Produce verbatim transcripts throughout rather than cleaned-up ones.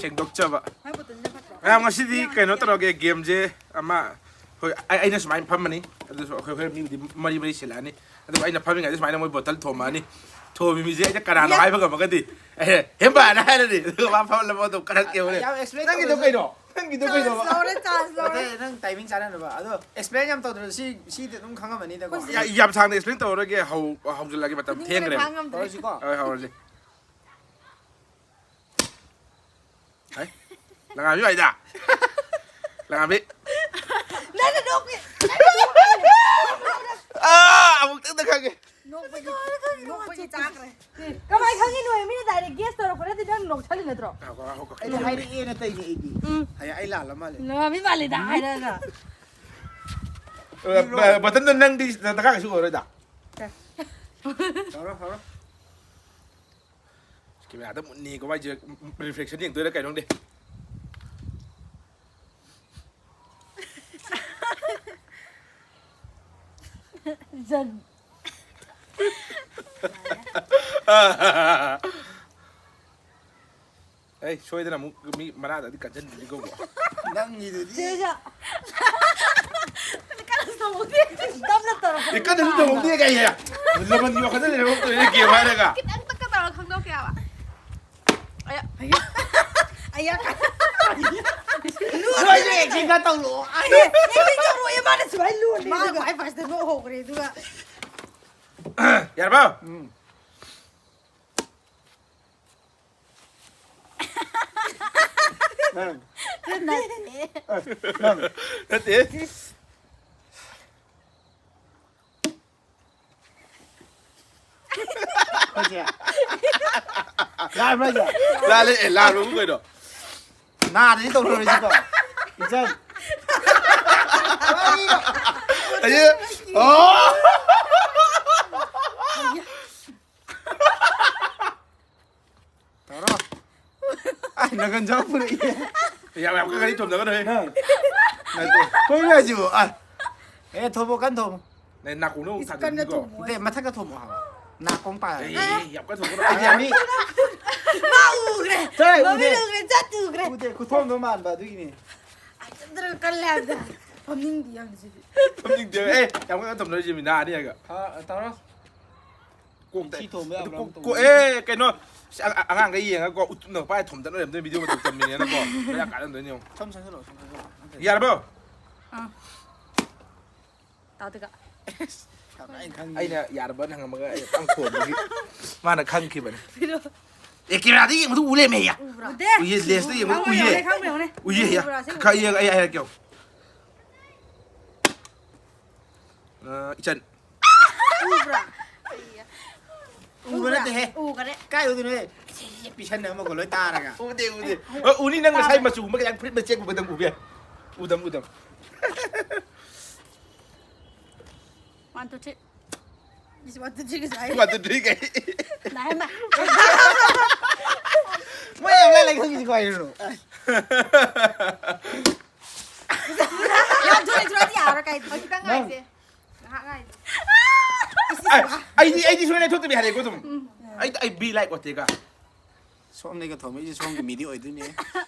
ꯁꯦꯡꯗꯣꯛꯆꯕ꯫ ꯃꯌꯥꯝ, ꯉꯁꯤꯗꯤ ꯀꯩꯅꯣ ꯇꯧꯔꯒꯦ, ꯒꯦꯝꯁꯦ ꯑꯃ, ꯍꯣꯏ, ꯑꯩ, ꯑꯩꯅ ꯁꯨꯃꯥꯏꯅ ꯐꯝꯃꯅꯤ, ꯑꯗꯨꯁꯨ ꯑꯩꯈꯣꯏ ꯍꯣꯔꯦꯟ ꯃꯤꯕꯨꯗꯤ ꯃꯔꯤ ꯃꯔꯤ ꯁꯤꯜꯂꯛꯑꯅꯤ꯫ ꯑꯗꯨꯒ ꯑꯩꯅ ꯐꯝꯃꯤꯉꯩꯗ ꯁꯨꯃꯥꯏꯅ ꯃꯣꯏ ꯕꯣꯇꯜ ꯊꯣꯝꯃꯛꯑꯅꯤ꯫ ꯊꯣꯝꯃꯤ ꯃꯤꯁꯦ ꯑꯩꯅ ꯀꯅꯥꯅꯣ ꯍꯥꯏꯕ ꯉꯝꯃꯒꯗꯤ, "ꯑꯦ, ꯍꯦꯝꯕꯥꯅ" ꯍꯥꯏꯔꯅꯤ꯫ ꯑꯗꯨꯒ ꯃꯥ ꯐꯝꯍꯜꯂ ꯃꯉꯣꯟꯗ ꯑꯃꯨꯛ ꯀꯥꯔꯛꯀꯦ ꯍꯣꯔꯦꯟ꯫ ꯌꯥꯝ explain ꯅꯪꯒꯤꯗꯣ ꯇꯧꯗ꯭ꯔꯁꯨ꯫ ꯀꯩꯅꯣ? ꯅꯪꯒꯤꯗꯣ ꯀꯩꯅꯣꯕ? ꯆꯥꯟꯁ ꯂꯧꯔꯦ, ꯆꯥꯟꯁ ꯂꯧꯔꯦ꯫ ꯅꯠꯇꯦ, ꯅꯪ ꯇꯥꯏꯃꯤꯡ ꯆꯥꯟꯅꯅꯕ꯫ ꯑꯗꯣ explain ꯌꯥꯝ ꯇꯧꯗ꯭ꯔꯁꯨ ꯁꯤ, ꯁꯤꯗꯤ ꯑꯗꯨꯝ ꯈꯪꯉꯝꯃꯅꯤꯗꯀꯣ꯫ ꯑꯩꯈꯣꯏꯁꯦ ꯌꯥ-, ꯌꯥꯝ ꯁꯥꯡꯅ explain ꯇꯧꯔꯔꯣꯏꯒꯦ, ꯍꯧ-, ꯍꯧꯖꯤꯜꯂꯒꯦ, ꯃꯇꯝ ꯈꯨꯗꯤꯡꯃꯛꯇ ꯊꯦꯡꯈ꯭ꯔꯦꯕ꯫ ꯈꯥꯡ ꯉꯝꯗ꯭ꯔꯦ꯫ ꯍꯧꯔꯁꯤꯀꯣ? ꯍꯣꯏ, ꯍꯧꯔꯁꯤ꯫ ꯍꯥꯏ, ꯂꯪꯉꯥꯕꯤ ꯋꯥꯏꯗ꯫ ꯂꯪꯉꯥꯕꯤ꯫ ꯅꯪꯅ ꯅꯣꯛꯄꯤ-, ꯅꯪꯅ ꯅꯣꯛꯄꯤ-, ꯑꯥ, ꯑꯃꯨꯛꯇꯪꯗ ꯈꯪꯉꯦ꯫ ꯅꯣꯛꯄꯒꯤ, ꯅꯣꯛꯄꯒꯤ ꯆꯥꯈ꯭ꯔꯦ꯫ ꯀꯃꯥꯏ ꯈꯪꯉꯤꯅꯣ? ꯃꯤꯅ direct guess ꯇꯧꯔꯛꯄ ꯅꯠꯇꯦ, ꯅꯪ ꯅꯣꯛꯁꯜꯂꯤ ꯅꯠꯇ꯭ꯔꯣ? ꯉꯥꯏꯈꯣ, ꯉꯥꯏꯈꯣ, ꯉꯥꯏꯈꯣ꯫ ꯑꯩꯗꯤ ꯍꯥꯏꯔꯛꯑꯦꯅ ꯇꯩꯅꯦ ꯑꯩꯗꯤ꯫ ꯎꯝ꯫ ꯍꯌꯦꯡ ꯑꯩ ꯂꯥꯜꯂ ꯃꯥꯜꯂꯦ꯫ ꯂꯪꯉꯥꯕꯤ ꯃꯥꯜꯂꯤꯗ ꯍꯥꯏꯔꯒ꯫ ꯑ, ꯕ-, ꯕꯇꯟꯗꯣ ꯅꯪꯗꯤ ꯗꯔꯀꯥꯔ ꯀꯩꯁꯨ ꯑꯣꯏꯔꯣꯏꯗ꯫ ꯍꯧꯔꯣ, ꯍꯧꯔꯣ꯫ ꯀꯦꯃꯦꯔꯥꯗ ꯃꯨꯟꯅ ꯌꯦꯡꯉꯣ ꯍꯥꯏꯁꯦ, reflection ꯌꯦꯡꯗꯣꯏꯔꯥ ꯀꯩꯅꯣ ꯈꯪꯗꯦ꯫ ꯖꯟ꯫ ꯑꯩ ꯁꯣꯏꯗꯅ ꯑꯃꯨꯛ ꯃꯤ ꯃꯅꯥꯗꯗꯤ ꯀꯟꯁꯤꯟꯕꯤꯒꯧꯕ꯫ ꯅꯪꯒꯤꯗꯨꯗꯤ꯫ ꯆꯦ, ꯆꯦ꯫ ꯀꯟꯅ ꯇꯧꯍꯧꯗꯦ꯫ ꯇꯞꯅ ꯇꯧꯔꯛꯄ ꯑꯦ, ꯀꯟꯅꯁꯨ ꯇꯧꯍꯧꯗꯦ ꯀꯥꯏ ꯍꯥꯏ꯫ ꯂꯃꯟꯒꯤ ꯋꯥꯈꯜꯗ ꯂꯩꯔꯝꯃꯛꯇꯣꯏꯅꯦ ꯒꯦꯝ ꯍꯥꯏꯔꯒ꯫ ꯈꯤꯇꯪ ꯇꯛꯀ ꯇꯧꯔ ꯈꯪꯗꯣꯛꯀꯦ ꯍꯥꯏꯕ꯫ ꯑꯌꯥ꯫ ꯑꯌꯥ꯫ ꯅꯣꯏꯁꯨ acting ꯈꯔ ꯇꯧꯔꯛꯑꯣ꯫ ꯑꯦ, acting ꯇꯧꯔꯛꯑꯣꯌꯦ, ꯃꯥꯅ ꯁꯨꯃꯥꯏꯅ ꯂꯣꯜꯂꯦ, ꯃꯥ ꯑꯗꯨꯒ꯫ ꯈ꯭ꯋꯥꯏ first ꯇ ꯅꯣꯛ ꯍꯧꯈ꯭ꯔꯦ, ꯑꯗꯨꯒ꯫ ꯌꯥꯔꯕꯣ? ꯎꯝ꯫ ꯅꯪ꯫ ꯅꯠꯇꯦ꯫ ꯑ, ꯅꯪ꯫ ꯅꯠꯇꯦ꯫ ꯑꯩꯈꯣꯏꯁꯦ꯫ ꯂꯥꯟꯕ꯭ꯔꯥ ꯍꯥꯏꯁꯦ? ꯂꯥꯜꯂꯦ, ꯑꯦ, ꯂꯥꯜꯕꯕꯨ ꯀꯩꯅꯣ? ꯅꯥꯗꯗꯤ ꯇꯧꯔꯔꯣꯏꯁꯤꯀꯣ꯫ ꯏꯆꯟ꯫ ꯀꯔꯤꯅꯣ? ꯑꯩꯁꯦ, ꯑꯣ! ꯇꯧꯔꯣ꯫ ꯑꯥꯏ, ꯅꯪꯒꯟ ꯆꯥꯎ ꯄꯨꯔꯛꯏ꯫ ꯌꯥꯝ, ꯌꯥꯝ ꯀꯟꯅ ꯊꯣꯝꯅꯒꯅꯨꯍꯦ꯫ ꯅꯪ꯫ ꯅꯠꯇꯦ꯫ ꯀꯩꯅꯣ ꯍꯥꯏꯁꯤꯕꯣ? ꯑꯥꯏ꯫ ꯑꯦ, ꯊꯣꯝꯃꯣ, ꯀꯟꯅ ꯊꯣꯝꯃꯣ꯫ ꯅꯪ ꯅꯥꯀꯣꯡꯗ ꯑꯃꯨꯛ ꯏꯁ, ꯀꯟꯅ ꯊꯥꯖꯤꯟꯕꯤꯀꯣ꯫ ꯊꯣꯝꯃꯣ꯫ ꯅꯠꯇꯦ, ꯃꯊꯛꯇ ꯊꯣꯝꯃꯣ ꯍꯥꯏꯕ꯫ ꯅꯥꯀꯣꯡ ꯄꯥꯏꯔꯒ꯫ ꯑꯦ, ꯌꯥꯝ ꯀꯟꯅ ꯊꯣꯝꯒꯅꯨ꯫ ꯑꯩꯗꯤ ꯌꯥꯅꯤ꯫ ꯃꯥ ꯎꯈ꯭ꯔꯦ꯫ ꯆꯠꯂꯦ, ꯃꯃꯤꯠ ꯎꯗꯦ꯫ ꯎꯈ꯭ꯔꯦ, ꯆꯠꯇꯨ꯫ ꯎꯗꯦ, ꯈꯨꯊꯣꯝꯗꯣ ꯃꯥꯟꯕ ꯑꯗꯨꯒꯤꯅꯦ꯫ ꯑꯩ ꯆꯠꯇ꯭ꯔꯒ ꯀꯜꯂꯦ ꯍꯥꯏꯕꯗ꯫ ꯐꯝꯅꯤꯡꯗꯦ ꯌꯥꯝ ꯁꯤꯗꯤ꯫ ꯐꯝꯅꯤꯡꯗꯦ꯫ ꯑꯦ, ꯌꯥꯝ ꯀꯟꯅ ꯊꯝꯅꯔꯤꯁꯦ ꯃꯤ ꯅꯥꯅꯤ ꯍꯥꯏꯒ꯫ ꯇꯧꯔꯣ꯫ ꯀꯣꯛꯇ ꯊꯤ ꯊꯣꯝꯕ ꯌꯥꯕ꯭ꯔꯥ ꯑꯃ ꯇꯧꯕꯅꯦ꯫ ꯑꯦ, ꯀꯩꯅꯣ꯫ ꯑꯁ, ꯑꯉꯥꯡꯈꯩ ꯌꯦꯡꯉꯒꯀꯣ, ꯎꯠꯇꯨꯞꯅ ꯄꯥꯏ ꯊꯣꯝꯗꯠꯅ ꯂꯩꯔꯝꯗꯣꯏ ꯚꯤꯗꯤꯑꯣ ꯃꯇꯧ ꯇꯝꯃꯤꯅꯦꯅꯀꯣ꯫ ꯕꯦꯔꯥ ꯀꯥꯔꯝꯗꯣꯏꯅꯤ ꯌꯦꯡꯉꯣ꯫ ꯁꯝ ꯁꯝꯖꯜꯂꯣ, ꯁꯝ ꯁꯝꯖꯜꯂꯣ꯫ ꯌꯥꯔꯕꯣ? ꯑꯥ꯫ ꯇꯥꯗꯒ꯫ ꯑꯩꯅ ꯌꯥꯔꯕꯅ ꯍꯪꯉꯝꯃꯒ ꯑꯩꯅ ꯄꯪꯈꯣꯟꯕꯒꯤ ꯃꯥꯅ ꯈꯪꯈꯤꯕꯅꯤ꯫ ꯄꯤꯔꯛꯑꯣ꯫ ꯑꯦ, ꯀꯦꯃꯦꯔꯥꯗ ꯌꯦꯡꯕꯗꯨ ꯎ ꯂꯩꯔꯝꯃꯦ, ꯌꯥ꯫ ꯎꯕ꯭ꯔꯥ? ꯎꯗꯦ꯫ ꯎꯏꯌꯦ, ꯂꯦꯟꯁꯇ ꯌꯦꯡꯕꯗꯨ ꯈꯪꯕ꯭ꯔꯥ ꯎꯏꯌꯦ꯫ ꯌꯦꯡꯉꯨꯅꯦ, ꯈꯪꯕ꯭ꯔꯥ ꯌꯦꯡꯉꯨꯅꯦ? ꯎꯏꯌꯦ, ꯌꯥ꯫ ꯎꯕ꯭ꯔꯥ, ꯁꯤ ꯈꯔ ꯌꯦꯡꯉ ꯑꯩ ꯍꯥꯏꯔꯛꯀꯦ꯫ ꯑ, ꯏꯆꯟ꯫ ꯎꯕ꯭ꯔꯥ? ꯎꯕ ꯅꯠꯇꯦꯍꯦ꯫ ꯎꯈꯔꯦ꯫ ꯀꯥꯏ ꯎꯗꯣꯏꯅꯣꯍꯦ? ꯄꯤꯁꯟꯅ ꯑꯃꯒ ꯂꯣꯏ ꯇꯥꯔꯒ꯫ ꯎꯗꯦ, ꯎꯗꯦ꯫ ꯑ, ꯎꯅꯤ, ꯅꯪ ꯉꯁꯥꯏ ꯃꯆꯨ ꯑꯃ ꯌꯥꯝ ꯐꯨꯔꯤꯠ ꯃꯆꯦꯠ ꯎꯕꯗꯪ ꯎꯕ ꯌꯥꯏ꯫ ꯎꯗꯝ, ꯎꯗꯝ꯫ One, two, three. This one, two, three, guys. One, two, three, guys. ꯅꯥꯏ ꯍꯥꯏꯃ꯫ ꯃꯣꯏ ꯌꯥꯝ ꯂꯥꯏ ꯂꯥꯏ ꯈꯪꯉꯤꯁꯤ ꯀꯃꯥꯏꯅꯅꯣ? ꯌꯥꯝ ꯊꯨꯅ ꯊꯨꯔꯗꯤ ꯌꯥꯔꯣꯏ ꯀꯥꯏꯗꯤ꯫ ꯍꯧꯖꯤꯛꯇꯪ ꯉꯥꯏꯁꯦ꯫ ꯉꯥꯏꯍꯥꯛ ꯉꯥꯏꯁꯦ꯫ ꯑꯩ, ꯑꯩꯗꯤ, ꯑꯩꯗꯤ ꯁꯨꯡꯂꯩ ꯊꯣꯛꯇꯕꯤ ꯍꯥꯏꯔꯛꯑꯦꯀꯣ ꯑꯗꯨꯝ꯫ ꯎꯝ꯫ ꯑꯩ, ꯑꯩ be like ꯑꯣꯏꯇꯦꯒ꯫ ꯁꯣꯝꯗꯒꯤ ꯊꯣꯝꯃꯛꯏꯁꯦ ꯁꯣꯝꯒꯤ ꯃꯤꯗꯤ ꯑꯣꯏꯗꯣꯏꯅꯦ꯫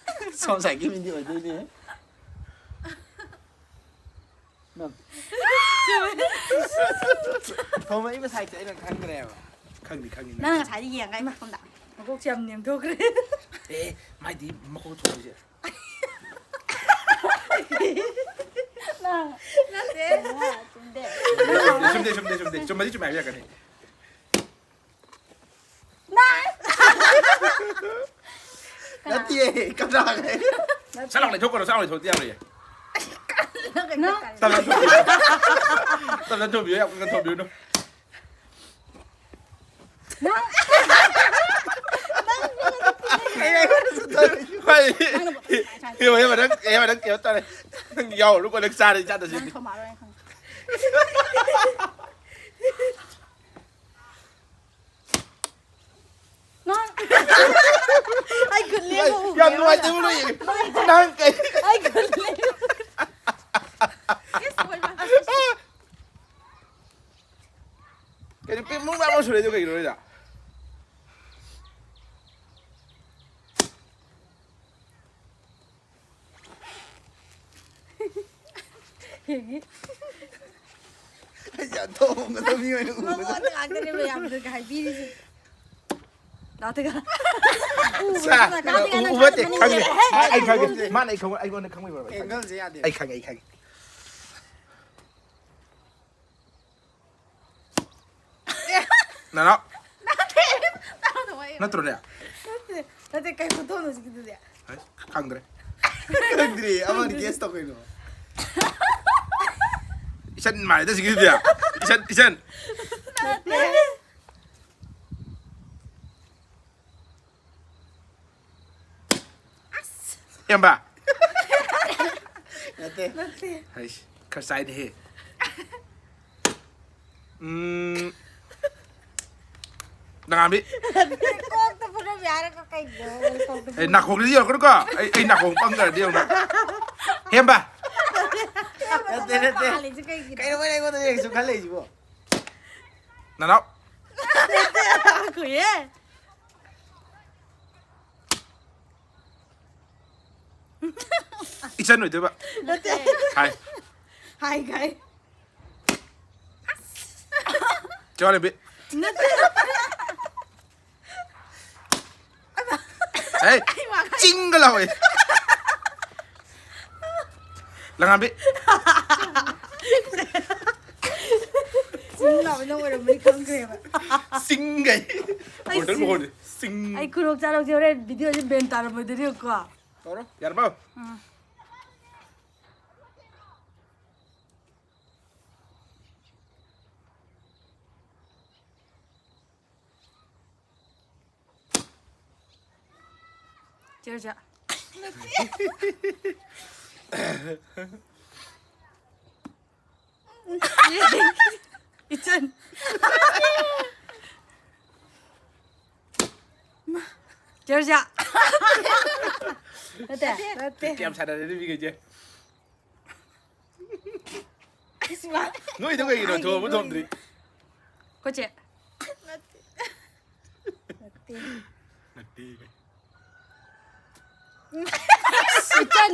ꯁꯣꯝ ꯁꯥꯏꯠꯀꯤ ꯃꯤꯗꯤ ꯑꯣꯏꯗꯣꯏꯅꯦ꯫ ꯅꯪ꯫ ꯊꯣꯝꯃꯛꯏꯕ ꯁꯥꯏꯠꯁꯦ ꯑꯩꯅ ꯈꯪꯈ꯭ꯔꯦꯕ꯫ ꯈꯪꯗꯤ ꯈꯪꯉꯤ ꯅꯪ ꯅꯪ꯫ ꯉꯁꯥꯏꯗꯤ ꯌꯦꯡꯉꯒ ꯑꯩ ꯃꯐꯝꯗ꯫ ꯃꯀꯣꯛꯁꯦ ꯌꯥꯝ ꯅꯦꯝꯊꯣꯛꯈ꯭ꯔꯦ꯫ ꯑꯦ, ꯃꯥꯏꯗꯤ ꯃꯀꯣꯛ ꯊꯣꯝꯃꯤꯁꯦ꯫ ꯅꯪ꯫ ꯅꯠꯇꯦ꯫ ꯆꯨꯝꯗꯦ꯫ ꯆꯨꯝꯗꯦ, ꯆꯨꯝꯗꯦ, ꯆꯨꯝꯗꯦ꯫ ꯆꯨꯝꯃꯗꯤ ꯆꯨꯝꯃꯦ ꯍꯥꯏꯕ ꯌꯥꯒꯅꯤ꯫ ꯅꯪ꯫ ꯅꯠꯇꯤꯌꯦ, ꯀꯗꯥꯏ? ꯁꯠ ꯂꯥꯎ ꯂꯩꯊꯣꯛꯈ꯭ꯔꯣ, ꯁꯠ ꯂꯥꯎ ꯂꯩꯊꯣꯛꯇꯤ ꯌꯥꯔꯣꯏꯌꯦ꯫ ꯅꯪ꯫ ꯇꯞꯅ ꯊꯣꯝꯕꯤꯌꯨ꯫ ꯇꯞꯅ ꯊꯣꯝꯕꯤꯌꯨ, ꯌꯥꯝ ꯀꯟꯅ ꯊꯣꯝꯕꯤꯌꯨꯅꯨ꯫ ꯍꯣꯏ꯫ ꯅꯪꯅ ꯏꯕꯦꯝꯃ, ꯅꯪ, ꯏꯕꯦꯝꯃ, ꯅꯪ ꯀꯩꯅꯣ ꯇꯧꯔꯦ꯫ ꯅꯪ ꯌꯥꯎꯔꯨꯅꯨꯀꯣ, ꯅꯪ ꯆꯥꯔꯗꯤ ꯆꯥꯗꯁꯤꯅꯤ꯫ ꯅꯪ ꯊꯣꯝꯃꯛꯑꯔꯣꯏ ꯈꯪꯉꯦ꯫ ꯅꯪ꯫ ꯑꯩ ꯈꯨꯠ ꯂꯦꯡꯕ ꯎꯕ꯭ꯔꯥ? ꯌꯥꯝ ꯅꯨꯡꯉꯥꯏꯇꯕ ꯂꯣꯏ ꯌꯦꯡꯉꯦ꯫ ꯅꯪ ꯀꯩ ꯑꯩ ꯈꯨꯠ ꯂꯦꯡꯕ꯫ ꯀꯩꯅꯣ, ꯄꯦ-, ꯃꯨꯛ ꯃꯌꯥꯝ ꯁꯨꯔꯦ ꯑꯗꯨ ꯀꯩꯒꯤꯅꯣ ꯅꯣꯏꯗ? ꯀꯩꯒꯤ? ꯑꯩꯁꯦ ꯑꯇꯣꯡꯕꯗ ꯃꯤ ꯑꯣꯏꯅ ꯎꯕꯗ꯫ ꯃꯉꯣꯟꯗ ꯉꯥꯛꯇꯅꯦꯕ ꯌꯥꯝꯅ ꯍꯥꯏꯕꯤꯔꯤꯁꯦ꯫ ꯂꯥꯛꯇꯒ꯫ ꯁꯥ, ꯎ- ꯎꯕ ꯅꯠꯇꯦ, ꯈꯪꯉꯦ꯫ ꯃꯥ ꯑꯩ ꯈꯪꯉꯦ꯫ ꯃꯥꯅ ꯑꯩ ꯈꯪꯉꯦ, ꯑꯩꯉꯣꯟꯗ ꯈꯪꯕꯩ ꯑꯣꯏꯔꯝꯃꯅꯤ꯫ ꯑꯦꯡꯒꯜꯁꯦ ꯌꯥꯗꯦ꯫ ꯑꯩ ꯈꯪꯉꯦ, ꯑꯩ ꯈꯪꯉꯦ꯫ ꯅꯅꯥꯎ꯫ ꯅꯠꯇ꯭ꯔꯣꯅꯦ? ꯅꯠꯇꯦ, ꯀꯩ ꯐꯣꯇꯣꯅꯣ ꯁꯤꯒꯤꯗꯨꯗꯤ? ꯑꯩ ꯈꯪꯗ꯭ꯔꯦ꯫ ꯈꯪꯗ꯭ꯔꯤ, ꯑꯃꯅꯤ ꯒꯦꯁ ꯇꯧ ꯀꯩꯅꯣ꯫ ꯏꯆꯟ ꯃꯥꯜꯂꯦꯗ ꯁꯤꯒꯤꯗꯨꯗꯤ꯫ ꯏꯆꯟ, ꯏꯆꯟ꯫ ꯅꯠꯇꯦ꯫ ꯏꯌꯥꯝꯕ꯫ ꯅꯠꯇꯦ꯫ ꯅꯠꯇꯦ꯫ ꯍꯩꯁ, ꯈꯔ ꯆꯥꯏꯗꯦꯍꯦ꯫ ꯎꯝ꯫ ꯅꯉꯥꯟꯕꯤ꯫ ꯀꯣꯛꯇ ꯐꯨꯅꯕ ꯍꯥꯏꯔꯒ ꯀꯩꯅꯣ? ꯀꯣꯛꯇ ꯑꯩ ꯅꯥꯀꯣꯡꯗꯗꯤ ꯌꯧꯔꯛꯀꯅꯨꯀꯣ꯫ ꯑꯩ, ꯑꯩ ꯅꯥꯀꯣꯡ ꯄꯪꯗ꯭ꯔꯗꯤ ꯌꯧꯅ꯫ ꯍꯦꯝꯕ꯫ ꯅꯠꯇꯦ, ꯅꯠꯇꯦ꯫ ꯄꯥꯜꯂꯤꯁꯦ ꯀꯩꯒꯤꯅꯣ? ꯀꯩꯅꯣ ꯃꯣꯏꯅ ꯑꯩꯉꯣꯟꯗ ꯌꯦꯡꯁꯨ ꯈꯜꯂꯛꯏꯁꯤꯕꯣ? ꯅꯅꯥꯎ꯫ ꯀꯨꯏꯌꯦ꯫ ꯏꯆꯟ ꯑꯣꯏꯗꯣꯏꯕ꯫ ꯅꯠꯇꯦ꯫ ꯍꯥꯏ꯫ ꯍꯥꯏ ꯀꯥꯏ꯫ ꯆꯦꯋꯥꯂꯦꯝꯕꯤ꯫ ꯅꯠꯇꯦ꯫ ꯍꯦ꯫ ꯆꯤꯡꯒ ꯂꯥꯎꯋꯦ꯫ ꯂꯉꯥꯟꯕꯤ꯫ ꯆꯤꯡ ꯂꯥꯎꯕ ꯅꯪ ꯑꯣꯏꯔꯝꯃꯅꯤ ꯈꯪꯈ꯭ꯔꯦꯕ꯫ ꯆꯤꯡꯒꯩ꯫ ꯑꯩ Order ꯆꯤꯡ- ꯃꯈꯣꯟꯁꯦ꯫ ꯆꯤꯡ꯫ ꯑꯩ ꯈꯨꯔꯣꯛ ꯆꯥꯔꯣꯛꯁꯦ ꯍꯣꯔꯦꯟ ꯚꯤꯗꯤꯑꯣꯁꯦ ꯕꯦꯟ ꯇꯥꯔꯝꯃꯣꯏꯗꯣꯏꯅꯦꯕꯀꯣ꯫ ꯇꯧꯔꯣ꯫ ꯌꯥꯔꯕꯣ? ꯎꯝ꯫ ꯆꯦꯔꯖꯥ꯫ ꯏꯆꯟ꯫ ꯆꯦꯔꯖꯥ꯫ ꯅꯠꯇꯦ꯫ ꯅꯠꯇꯦ꯫ ꯀꯌꯥꯝ ꯁꯥꯟꯅꯔꯦ ꯃꯤꯈꯩꯁꯦ꯫ ꯏꯁ ꯃꯥ꯫ ꯅꯣꯏꯗꯣ ꯀꯩꯒꯤꯅꯣ? ꯊꯣꯡꯕ ꯊꯣꯡꯗ꯭ꯔꯤ꯫ ꯀꯣꯆꯦ꯫ ꯅꯠꯇꯦ꯫ ꯅꯠꯇꯦ꯫ ꯏꯆꯟ꯫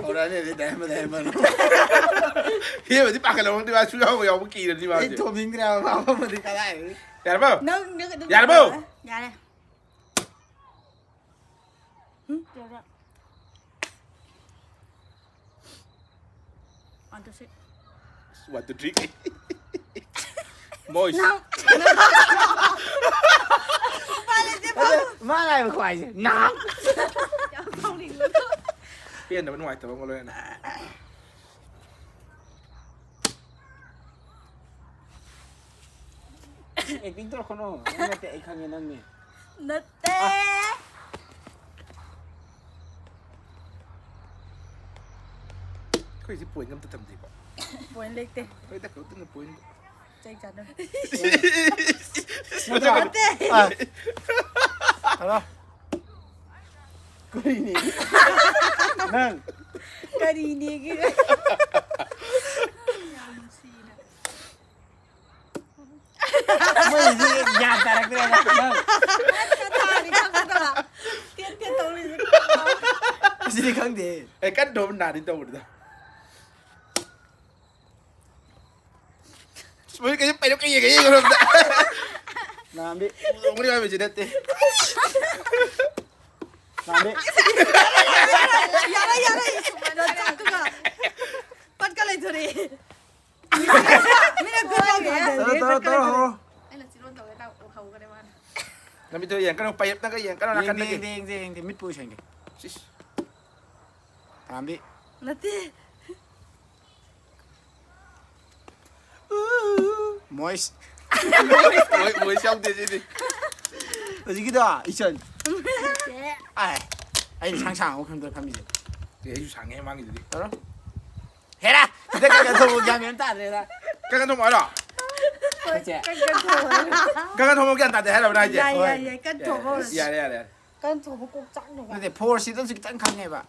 ꯍꯧꯔꯛꯑꯅꯤ ꯑꯗꯩ ꯗꯥꯏꯃꯟ, ꯗꯥꯏꯃꯟ꯫ ꯍꯦꯕꯗꯤ ꯄꯥꯈꯠꯂꯝꯃꯗꯤ ꯃꯥ ꯁꯨ ꯌꯥꯎꯕ ꯌꯥꯎꯕ ꯀꯤꯔꯗꯤ ꯑꯩ ꯃꯥꯁꯦ꯫ ꯊꯣꯝꯅꯤꯡꯗ꯭ꯔꯦ ꯍꯥꯏꯕ, ꯃꯥ ꯑꯃꯗꯤ ꯀꯗꯥꯏꯗꯒꯤ꯫ ꯌꯥꯔꯕꯣ? ꯅꯪ, ꯅꯪ ꯑꯗꯨꯝ ꯌꯥꯔꯕꯣ? ꯌꯥꯔꯦ꯫ ꯌꯥꯔꯦ꯫ ꯎꯝ, ꯌꯥꯔꯦ꯫ One, two, three꯫ One, two, three꯫ Moist꯫ ꯅꯪ꯫ ꯎꯄꯥꯏ ꯂꯩꯇꯦ, ꯐꯝꯃꯨ꯫ ꯃꯥ ꯉꯥꯏꯕ ꯈ꯭ꯋꯥꯏꯁꯦ꯫ ꯅꯪ꯫ ꯌꯥꯝ ꯁꯥꯎꯅꯤꯡꯕꯗꯣ꯫ ꯄꯦꯟꯗꯕ ꯅꯨꯡꯉꯥꯏꯇꯕ ꯑꯃꯒ ꯂꯣꯏꯅꯅ꯫ Acting ꯇꯧꯔꯛꯀꯅꯣ꯫ ꯅꯪ ꯅꯠꯇꯦ, ꯑꯩ ꯈꯪꯉꯦ, ꯅꯪꯅꯦ꯫ ꯅꯠꯇꯦ꯫ ꯑꯩꯈꯣꯏꯁꯤ point ꯑꯝꯇ ꯊꯝꯗꯦꯀꯣ꯫ Point ꯂꯩꯇꯦ꯫ ꯍꯣꯏꯗ, ꯀꯧꯗꯅ point꯫ ꯆꯩ ꯆꯥꯗꯣꯏꯅꯤ꯫ ꯅꯠꯇ꯭ꯔꯣ? ꯅꯠꯇꯦ꯫ ꯑ꯫ ꯍꯜꯂꯣ꯫ ꯀꯔꯤꯅꯦ? ꯅꯪ꯫ ꯀꯔꯤꯅꯦꯒꯤ? ꯌꯥꯝ ꯅꯨꯡꯁꯤꯅ꯫ ꯃꯣꯏꯁꯤ ꯒ꯭ꯌꯥꯟ ꯇꯥꯔꯛꯇ꯭ꯔꯦꯗ꯫ ꯅꯪ꯫ ꯊꯥꯅꯤ ꯈꯪꯕꯗ꯫ ꯇꯦꯠ ꯇꯦꯠ ꯇꯧꯔꯤꯁꯦ꯫ ꯑꯁꯤꯗꯤ ꯈꯪꯗꯦ꯫ ꯑꯩ ꯀꯟꯅ ꯅꯣꯝ ꯅꯥꯗꯤ ꯇꯧꯕꯅꯤꯗ꯫ ꯃꯣꯏ ꯀꯩꯁꯨ ꯄꯩꯔꯞ ꯀꯩ ꯌꯦꯡꯉꯦ ꯌꯦꯡꯉꯨꯔꯕꯗ꯫ ꯅꯥꯝꯗꯤ꯫ ꯎꯗꯧꯕꯅꯤ ꯍꯥꯏꯕꯁꯤ ꯅꯠꯇꯦ꯫ ꯅꯥꯝꯗꯤ꯫ ꯌꯥꯔꯦ, ꯌꯥꯔꯦ꯫ ꯅꯆꯥꯗꯨꯒ ꯄꯠꯀ ꯂꯩꯊꯣꯔꯛꯑꯦ꯫ ꯃꯤꯅ ꯈꯨꯠ ꯇꯧꯒꯦ꯫ ꯇꯧꯔꯣ, ꯇꯧꯔꯣ, ꯇꯧꯔꯣ, ꯍꯧꯔꯣ꯫ ꯑꯩꯅ ꯆꯤꯔꯣꯟ ꯇꯧꯒꯦ ꯇꯧ-, ꯍꯧꯈ꯭ꯔꯦ ꯃꯥꯅ꯫ ꯅꯃꯤꯠꯇꯣ ꯌꯦꯡ ꯀꯩꯅꯣ, ꯄꯩꯔꯞꯅꯒ ꯌꯦꯡ ꯀꯩꯅꯣ, ꯌꯦꯡꯗꯦ, ꯅꯥꯀꯟꯗꯒꯤ꯫ ꯌꯦꯡꯗꯦ, ꯌꯦꯡꯗꯦ, ꯌꯦꯡꯗꯦ꯫ ꯃꯤꯠꯄꯨ ꯎꯏꯁꯟꯒꯦ꯫ ꯁꯤꯁ꯫ ꯇꯥꯝꯕꯤ꯫ ꯅꯠꯇꯦ꯫ Moist꯫ ꯃꯣꯏ, moist ꯌꯥꯎꯗꯦ ꯁꯤꯗꯤ꯫ ꯍꯧꯖꯤꯛꯀꯤꯗꯣ, ꯏꯆꯟ꯫ ꯅꯠꯇꯦ꯫ ꯑꯥꯏ, ꯑꯩ ꯁꯥꯡ ꯁꯥꯡ ꯑꯃ ꯈꯟꯕꯗ ꯐꯝꯃꯤꯁꯦ꯫ ꯑꯦ, ꯑꯩꯁꯨ ꯁꯥꯡꯉꯦ ꯃꯥꯡꯒꯤꯗꯨꯗꯤ꯫ ꯇꯧꯔꯣ꯫ ꯍꯦꯔꯥ! ꯁꯤꯗ ꯀꯩ ꯀꯩ ꯊꯣꯛꯄ ꯒ꯭ꯌꯥꯟ ꯃꯦꯟ ꯇꯥꯗ꯭ꯔꯦꯗ꯫ ꯀꯩ ꯀꯩ ꯊꯣꯛꯄ ꯍꯥꯏꯔꯣ? ꯍꯣꯏ, ꯆꯦ꯫ ꯀꯩ ꯀꯩ ꯊꯣꯛꯄ ꯍꯥꯏꯔꯣ? ꯀꯩ ꯀꯩ ꯊꯣꯛꯄ ꯒ꯭ꯌꯥꯟ ꯇꯥꯗꯦ ꯍꯥꯏꯔꯕ ꯅꯪ ꯍꯥꯏꯁꯦ? ꯌꯥꯏ, ꯌꯥꯏ, ꯌꯥꯏ, ꯀꯟ ꯊꯣꯛꯑꯣ꯫ ꯌꯥꯔꯦ, ꯌꯥꯔꯦ, ꯌꯥꯔꯦ꯫ ꯀꯟ ꯊꯣꯛꯄ ꯀꯣꯛ ꯆꯥꯛꯅꯕ꯫ ꯅꯠꯇꯦ, four seat ꯑꯃꯁꯨ ꯈꯤꯇꯪ ꯈꯪꯉꯦꯕ꯫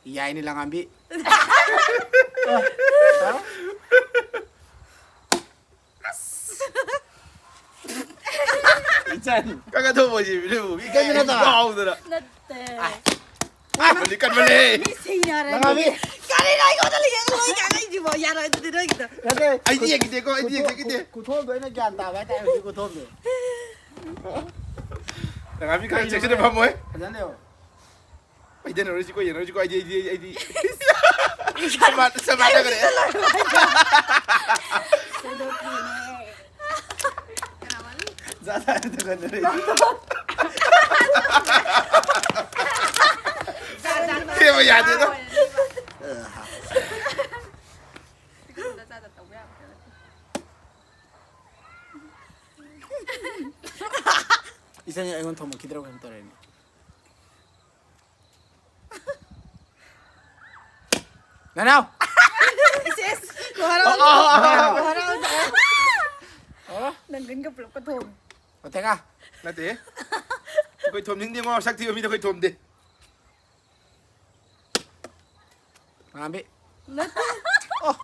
ꯌꯥꯏꯅꯦ, ꯂꯪꯉꯥꯝꯕꯤ꯫ ꯑꯁ! ꯆꯟ꯫ ꯀꯛꯀ ꯊꯣꯛꯑꯣꯏꯁꯤ ꯃꯤꯅꯕꯨ ꯃꯤ ꯀꯩꯒꯤꯅꯣ ꯇꯧꯔ? ꯀꯥꯎꯗꯅ꯫ ꯅꯠꯇꯦ꯫ ꯃꯅꯤ ꯀꯟꯃꯜꯂꯦ꯫ ꯃꯤ ꯁꯤꯅꯔꯦ꯫ ꯅꯉꯥꯕꯤ꯫ ꯀꯔꯤꯅꯣ ꯑꯩꯉꯣꯟꯗ ꯂꯩꯌꯦ ꯂꯣꯏ ꯀꯥꯏꯅ ꯑꯩꯁꯤꯕꯣ ꯌꯥꯔꯣꯏ ꯑꯗꯨꯗꯤ ꯅꯣꯏꯒꯤꯗꯣ꯫ ꯅꯠꯇꯦ꯫ ꯑꯩꯗꯤ ꯌꯦꯡꯈꯤꯗꯦꯀꯣ, ꯑꯩꯗꯤ ꯈꯨꯊꯣ-, ꯌꯦꯡꯖꯈꯤꯗꯦ꯫ ꯈꯨ-, ꯈꯨꯊꯣꯝꯗꯣ ꯑꯩꯅ ꯒ꯭ꯌꯥꯟ ꯇꯥꯕ ꯍꯥꯏꯇꯥꯔꯦ ꯍꯧꯖꯤꯛ ꯈꯨꯊꯣꯝꯗꯣ꯫ ꯅꯉꯥꯕꯤ ꯈꯔ ꯆꯦꯛꯁꯤꯟꯅ ꯐꯝꯃꯣꯏ꯫ ꯐꯖꯅ ꯂꯩꯌꯣ꯫ ꯄꯩꯗꯅꯔꯣꯏꯁꯤꯀꯣ, ꯌꯦꯡꯅꯔꯣꯏꯁꯤꯀꯣ, ꯑꯩꯗꯤ, ꯑꯩꯗꯤ, ꯑꯩꯗꯤ, ꯑꯩꯗꯤ꯫ ꯁꯃꯥ-, ꯁꯃꯥ ꯇꯧꯒꯅꯤ꯫ ꯁꯦꯝꯗꯣꯛꯈꯤꯅꯦ꯫ ꯖꯥꯠ ꯖꯥꯠ ꯇꯧꯒꯟꯗꯔꯦ꯫ ꯖꯥꯠ ꯖꯥꯠ ꯁꯦꯝꯕ ꯌꯥꯗꯦꯗ꯫ ꯏꯆꯟ ꯑꯩꯉꯣꯟꯗ ꯊꯣꯝꯃꯛꯈꯤꯗ꯭ꯔꯕ ꯀꯩꯅꯣꯝ ꯇꯧꯔꯦꯅꯦ꯫ ꯅꯅꯥꯎ! ꯏꯁ, ꯏꯁ, ꯈꯨꯍꯥꯔꯥꯎ ꯑꯃ ꯇꯧꯔꯦ꯫ ꯈꯨꯍꯥꯔꯥꯎ ꯑꯃ ꯇꯧꯔꯦ꯫ ꯑꯣ꯫ ꯅꯪꯒꯟꯒ ꯄꯨꯂꯞꯀ ꯊꯣꯝꯃꯦ꯫ ꯑꯣꯇꯦꯒꯥ꯫ ꯅꯠꯇꯦ꯫ ꯑꯩꯈꯣꯏ ꯊꯣꯝꯅꯤꯡꯗꯦ, ꯃꯥ ꯁꯛ ꯊꯤꯕ ꯃꯤꯗ ꯑꯩꯈꯣꯏ ꯊꯣꯝꯗꯦ꯫ ꯃꯉꯥꯝꯕꯤ꯫ ꯅꯠꯇꯦ꯫ ꯑꯣ꯫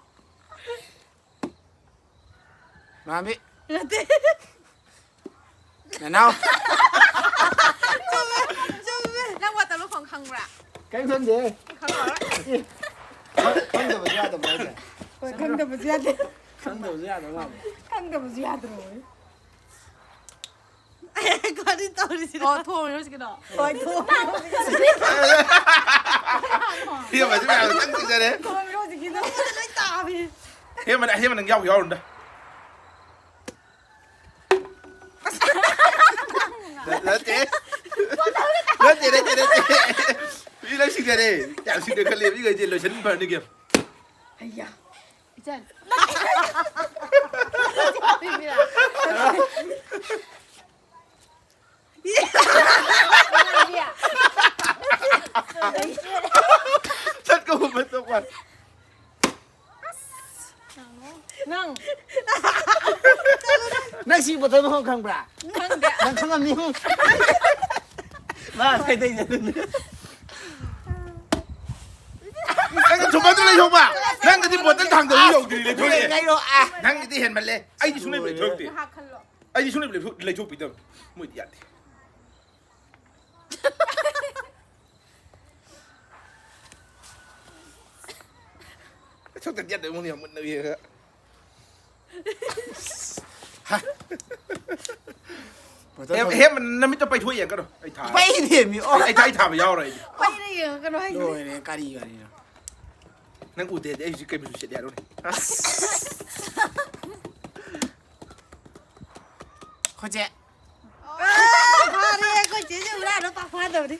ꯃꯥꯝꯕꯤ꯫ ꯅꯠꯇꯦ꯫ ꯅꯅꯥꯎ꯫ ꯆꯨꯝꯃꯦ, ꯆꯨꯝꯃꯦ꯫ ꯅꯪ ꯋꯥꯇꯔ ꯂꯨꯈꯣꯡ ꯈꯪꯕ꯭ꯔꯥ? ꯀꯩꯝ ꯈꯪꯗꯦ꯫ ꯈꯪꯉꯔꯣꯏ꯫ ꯑꯦ, ꯈꯪ-, ꯈꯪꯗꯕꯁꯨ ꯌꯥꯗꯕ꯭ꯔꯥ ꯍꯥꯏꯁꯦ? ꯍꯣꯏ, ꯈꯪꯗꯕꯁꯨ ꯌꯥꯗꯦ꯫ ꯈꯪꯗꯕꯁꯨ ꯌꯥꯗꯕ ꯃꯥꯜꯂꯦ꯫ ꯈꯪꯗꯕꯁꯨ ꯌꯥꯗ꯭ꯔꯣ? ꯀꯔꯤ ꯇꯧꯔꯤꯁꯤꯅꯣ? ꯑꯣ, ꯊꯣꯡꯉꯤꯔꯣ ꯍꯧꯖꯤꯛꯀꯤꯗꯣ? ꯍꯣꯏ, ꯊꯣꯡꯉꯤꯔꯣ ꯍꯧꯖꯤꯛꯀꯤꯗꯣ? ꯏꯕꯦꯝꯃ, ꯁꯤ ꯃꯌꯥꯝ ꯅꯪ ꯆꯤꯡꯅꯔꯦ꯫ ꯊꯣꯡꯉꯤꯔꯣ ꯍꯧꯖꯤꯛꯀꯤꯗꯣ? ꯂꯣꯏ ꯇꯥꯕꯤ꯫ ꯍꯦꯃꯟ, ꯍꯦꯃꯟ, ꯅꯪ ꯌꯥꯎ, ꯌꯥꯎꯔꯨꯅꯨꯗ꯫ ꯅꯠꯇꯦ꯫ ꯅꯠꯇꯦ, ꯅꯠꯇꯦ, ꯅꯠꯇꯦ꯫ ꯃꯤ ꯂꯣꯏ ꯁꯤꯡꯅꯔꯦ꯫ ꯌꯥꯝ ꯁꯤꯡꯅ ꯈꯜꯂꯦ꯫ ꯃꯤꯈꯩꯁꯦ ꯂꯣꯏꯁꯟ ꯐꯔꯅꯤ ꯀꯩꯅꯣ꯫ ꯍꯩꯌꯥ꯫ ꯏꯆꯟ꯫ ꯁꯠꯀ ꯍꯨꯝꯕ ꯇꯣꯛꯄ꯫ ꯅꯪ꯫ ꯅꯪ ꯁꯤ ꯕꯣꯇꯜ ꯃꯐꯝ ꯈꯪꯕ꯭ꯔꯥ? ꯈꯪꯗꯦ꯫ ꯅꯪ ꯈꯪꯉꯝꯅꯤ꯫ ꯃꯥ ꯁꯥꯏꯗꯩ ꯆꯠꯂꯨꯅꯦ꯫ ꯅꯪ ꯊꯨꯝꯕꯗꯨ ꯂꯩꯊꯣꯛꯄ꯫ ꯅꯪꯒꯤꯗꯤ ꯕꯣꯇꯜ ꯊꯥꯡꯗꯕ ꯌꯧꯗ꯭ꯔꯤ, ꯂꯩꯊꯣꯛꯑꯦ꯫ ꯀꯩꯅꯣ, ꯑ꯫ ꯅꯪꯒꯤꯗꯤ ꯍꯦꯟꯃꯜꯂꯦ꯫ ꯑꯩꯗꯤ ꯁꯨꯡꯂꯩ ꯂꯩꯊꯣꯛꯇꯦ꯫ ꯉꯥꯏꯍꯥꯛ ꯈꯜꯂꯣ꯫ ꯑꯩꯗꯤ ꯁꯨꯡꯂꯩ ꯂꯩꯊꯣꯛ-, ꯂꯩꯊꯣꯛꯄꯤꯗꯕꯅꯤ꯫ ꯃꯣꯏꯗꯤ ꯌꯥꯗꯦ꯫ ꯂꯩꯊꯣꯛꯇꯗꯤ ꯌꯥꯗꯦ, ꯃꯣꯏꯅ ꯌꯥꯝ ꯃꯨꯟꯅ ꯌꯦꯡꯉꯒ꯫ ꯍꯦ, ꯍꯦ, ꯅꯃꯤꯠꯇꯣ ꯄꯩꯊꯣꯛ ꯌꯦꯡꯒꯅꯨ꯫ ꯑꯩ ꯊꯥ-, ꯄꯩꯗꯦꯃꯤ, ꯑꯣ꯫ ꯑꯩ, ꯑꯩ ꯊꯥ-, ꯑꯩ ꯊꯥꯕ ꯌꯥꯎꯔꯣꯏ ꯑꯩꯗꯤ꯫ ꯄꯩꯔ ꯌꯦꯡꯉꯒꯅꯨ ꯍꯥꯏꯁꯤꯅꯤ꯫ ꯂꯣꯏꯔꯦ, ꯀꯔꯤ ꯋꯥꯔꯤꯅꯣ? ꯅꯪ ꯎꯗꯦꯗꯤ ꯑꯩ ꯍꯧꯖꯤꯛ ꯀꯩ ꯃꯆꯨ ꯁꯦꯠꯂꯤ ꯍꯥꯏꯔꯣꯅꯦ? ꯑꯁ꯫ ꯑꯩꯈꯣꯏ ꯆꯦ꯫ ꯑꯥ, ꯐꯔꯦ, ꯑꯩꯈꯣꯏ ꯆꯦꯁꯦ ꯍꯨꯔꯥꯟꯕ ꯄꯥꯛ ꯐꯥꯗꯕꯅꯤ꯫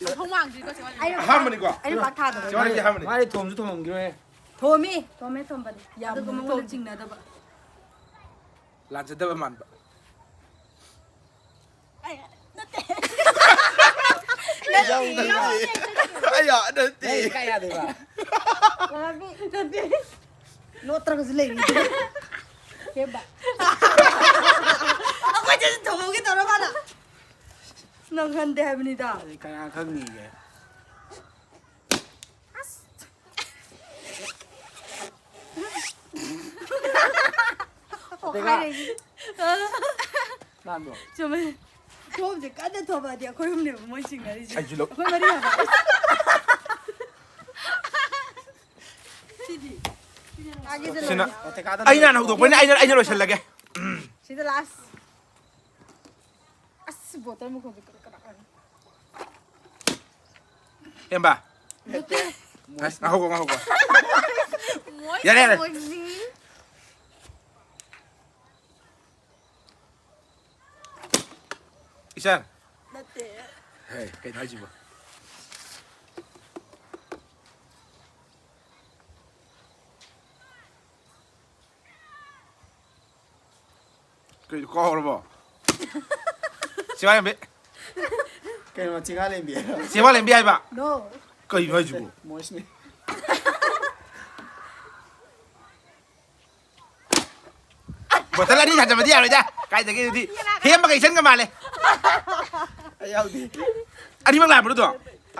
ꯃꯊꯣꯡ ꯃꯥꯡꯗ꯭ꯔꯤꯀꯣ ꯆꯦ ꯋꯥꯔꯤ꯫ ꯑꯩꯅ ꯄꯥꯛ-, ꯑꯍꯥꯟꯕꯅꯤꯀꯣ? ꯑꯩꯅ ꯄꯥꯛ ꯊꯥꯗꯕꯅꯤ꯫ ꯆꯦ ꯋꯥꯔꯤꯗꯤ ꯑꯍꯥꯟꯕꯅꯤ꯫ ꯃꯥꯗꯤ ꯊꯣꯝꯁꯨ ꯊꯣꯝꯃꯝꯈꯤꯔꯣꯏꯍꯦ꯫ ꯊꯣꯝꯃꯤ꯫ ꯊꯣꯝꯃꯦ, ꯊꯣꯝꯕꯗꯤ꯫ ꯌꯥꯝ ꯑꯗꯨꯒ ꯃꯉꯣꯟꯗ ꯊꯣꯝ-, ꯆꯤꯡꯅꯗꯕ꯫ ꯂꯥꯟꯖꯗꯕ ꯃꯥꯟꯕ꯫ ꯑꯩ ꯅꯠꯇꯦ꯫ ꯌꯥꯎꯗꯕ꯫ ꯑꯩ ꯌꯥ-, ꯅꯠꯇꯦ꯫ ꯅꯪ ꯀꯥꯏ ꯌꯥꯗꯣꯏꯕ? ꯅꯠꯇꯦ꯫ ꯂꯣꯠꯇ꯭ꯔꯒꯁꯨ ꯂꯩꯔꯤ꯫ ꯍꯦꯕ꯫ ꯑꯩꯈꯣꯏ ꯆꯦꯁꯨ ꯊꯣꯡꯍꯧꯒꯦ ꯇꯧꯔ ꯃꯥꯅ꯫ ꯅꯪ ꯍꯟꯗꯦ ꯍꯥꯏꯕꯅꯤꯗ꯫ ꯑꯩ ꯀꯅꯥ ꯈꯪꯅꯤꯒꯦ? ꯑꯁ꯫ ꯑꯣ, ꯍꯥꯏꯔꯛꯏꯁꯦ꯫ ꯅꯥꯟꯕ꯭ꯔꯣ? ꯆꯨꯝꯃꯦ꯫ ꯊꯣꯝꯁꯦ ꯀꯟꯅ ꯊꯣꯝꯃꯛꯑꯗꯤ ꯑꯩꯈꯣꯏ ꯑꯍꯨꯝꯅꯦꯕ ꯃꯣꯏ ꯆꯤꯡꯅꯔꯤꯁꯦ꯫ ꯑꯩꯁꯨ ꯂꯧ-, ꯑꯩꯈꯣꯏ ꯃꯔꯤ ꯍꯥꯏꯕ꯫ ꯁꯤꯗꯤ꯫ ꯁꯤꯅ ꯂꯣꯏꯔꯦ꯫ ꯑꯩꯅ ꯍꯥꯟꯅ ꯍꯧꯗꯣꯛꯄꯅꯤꯅ ꯑꯩꯅ, ꯑꯩꯅ ꯂꯣꯏꯁꯤꯜꯂꯒꯦ꯫ ꯁꯤꯗ last꯫ ꯑꯁ, ꯕꯣꯇꯜ ꯃꯈꯣꯟꯁꯦ ꯀꯔꯛ ꯀꯔꯛ ꯀꯔꯛ꯫ ꯍꯦꯝꯕ꯫ ꯅꯠꯇꯦ꯫ ꯑꯁ, ꯉꯥꯏꯈꯣꯀꯣ, ꯉꯥꯏꯈꯣꯀꯣ꯫ ꯃꯣꯏ ꯌꯥꯔꯦ, ꯌꯥꯔꯦ꯫ ꯃꯣꯏꯁꯤ꯫ ꯏꯆꯟ꯫ ꯅꯠꯇꯦ꯫ ꯍꯦ, ꯀꯩꯅꯣ ꯍꯥꯏꯁꯤꯕꯣ? ꯀꯩꯅꯣ ꯀꯥꯎꯔꯕꯣ? ꯆꯤꯡꯉꯥ ꯂꯦꯝꯕꯤ꯫ ꯀꯩꯅꯣ, ꯆꯤꯡꯉꯥ ꯂꯦꯝꯕꯤ ꯍꯥꯏꯔꯣ? ꯆꯤꯡꯉꯥ ꯂꯦꯝꯕꯤ ꯍꯥꯏꯕ꯫ No꯫ ꯀꯩꯅꯣ ꯍꯥꯏꯁꯤꯕꯣ? ꯃꯣꯏꯁꯅꯤ꯫ ꯕꯣꯇꯜ ꯑꯅꯤ ꯊꯥꯖꯕꯗꯤ ꯌꯥꯔꯣꯏꯗ꯫ ꯀꯥꯏꯗꯒꯤ ꯑꯗꯨꯗꯤ ꯍꯦꯝꯕꯒ ꯏꯆꯟꯒ ꯃꯥꯜꯂꯦ꯫ ꯑꯩ ꯌꯥꯎꯗꯦ꯫ ꯑꯅꯤꯃꯛ ꯂꯥꯟꯕ꯭ꯔꯣ ꯑꯗꯣ?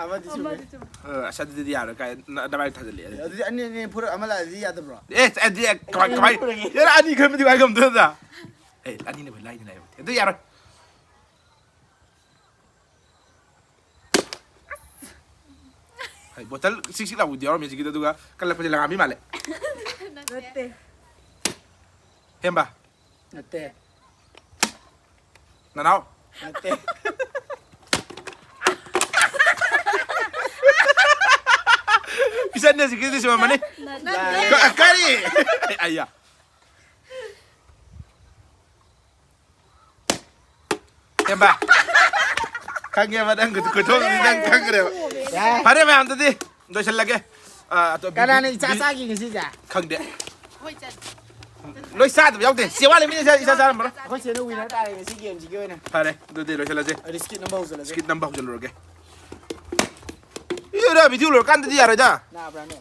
ꯑꯃꯗꯤ ꯆꯨꯝꯃꯦ꯫ ꯑꯃꯗꯤ ꯆꯨꯝꯃꯦ꯫ ꯑ, ꯑꯁ, ꯑꯗꯨꯗꯤ ꯌꯥꯔꯣꯏ꯫ ꯀꯥꯏ, ꯅ-, ꯅꯃꯥꯏ ꯊꯥꯖꯤꯜꯂꯛꯑꯦ꯫ ꯑꯗꯨꯗꯤ ꯑꯅꯤ, ꯑꯅꯤ ꯐꯨꯔꯛ ꯑꯃ ꯂꯥꯛꯑꯗꯤ ꯌꯥꯗꯕ꯭ꯔꯣ? ꯑꯦ, ꯑꯗꯨꯗꯤ ꯀꯃꯥꯏ, ꯑꯩ ꯀꯃꯥꯏ? ꯐꯨꯔꯒꯦ꯫ ꯌꯥꯔꯦ, ꯑꯅꯤ ꯈꯟꯕꯗꯤ ꯀꯃꯥꯏ ꯉꯝꯗꯣꯏꯅꯣ? ꯑꯦ, ꯑꯅꯤꯅ ꯂꯥꯏꯗꯅ ꯍꯥꯏꯕꯗꯤ ꯑꯗꯨ ꯌꯥꯔꯣꯏ꯫ ꯍꯥꯏ, ꯕꯣꯇꯜ ꯁꯤꯛ ꯁꯤꯛ ꯂꯥꯎꯕꯗꯤ ꯌꯥꯎꯔꯝꯃꯦ ꯁꯤꯒꯤꯗꯣ, ꯑꯗꯨꯒ ꯀꯜꯂꯛꯄꯁꯦ ꯂꯪꯉꯥꯝꯕꯤ ꯃꯥꯜꯂꯦ꯫ ꯅꯠꯇꯦ꯫ ꯍꯦꯝꯕ, ꯅꯠꯇꯦ꯫ ꯅꯅꯥꯎ꯫ ꯅꯠꯇꯦ꯫ ꯏꯆꯟꯅ ꯁꯤꯒꯤꯗꯤ ꯁꯤꯃꯝꯃꯅꯤ꯫ ꯀ- ꯀꯔꯤ? ꯑꯩꯌꯥ꯫ ꯍꯦꯝꯕ, ꯈꯪꯉꯦꯕ ꯅꯪ ꯈꯨꯊꯣꯛꯇꯨꯗꯤ ꯅꯪ ꯈꯪꯈ꯭ꯔꯦꯕ꯫ ꯐꯔꯦ ꯃꯌꯥꯝꯗꯨꯗꯤ ꯂꯣꯏꯁꯤꯜꯂꯒꯦ꯫ ꯑ, ꯑꯇꯣꯞꯄ ꯀꯅꯥꯅ ꯏꯆꯥ ꯆꯥꯒꯦ ꯉꯁꯤꯁꯦ? ꯈꯪꯗꯦ꯫ ꯂꯣꯏ ꯆꯥꯗꯕ ꯌꯥꯎꯗꯦ꯫ ꯆꯦ ꯋꯥꯠꯂꯤ ꯃꯤꯅ ꯏꯆꯥ ꯏꯆꯥ ꯆꯥꯔꯝꯃꯔꯣꯏ꯫ ꯑꯩꯈꯣꯏ ꯆꯦꯅ ꯋꯤꯅꯔ ꯇꯥꯔꯦ ꯉꯁꯤ ꯒꯦꯝꯁꯤꯒꯤ ꯑꯣꯏꯅ꯫ ꯐꯔꯦ, ꯑꯗꯨꯗꯤ ꯂꯣꯏꯁꯤꯜꯂꯁꯦ꯫ ꯑꯗꯨ ꯁ꯭ꯀꯤꯠ ꯅꯝꯕ ꯍꯧꯖꯤꯜꯂꯁꯦ꯫ ꯁ꯭ꯀꯤꯠ ꯅꯝꯕ ꯍꯧꯖꯤꯜꯂꯨꯔꯒꯦ꯫ ꯏꯔꯥ, ꯚꯤꯗꯤꯑꯣ ꯂꯣꯏꯔꯀꯥꯟꯗꯗꯤ ꯌꯥꯔꯣꯏꯗ꯫ ꯅꯥꯕ꯭ꯔꯥꯅꯦ?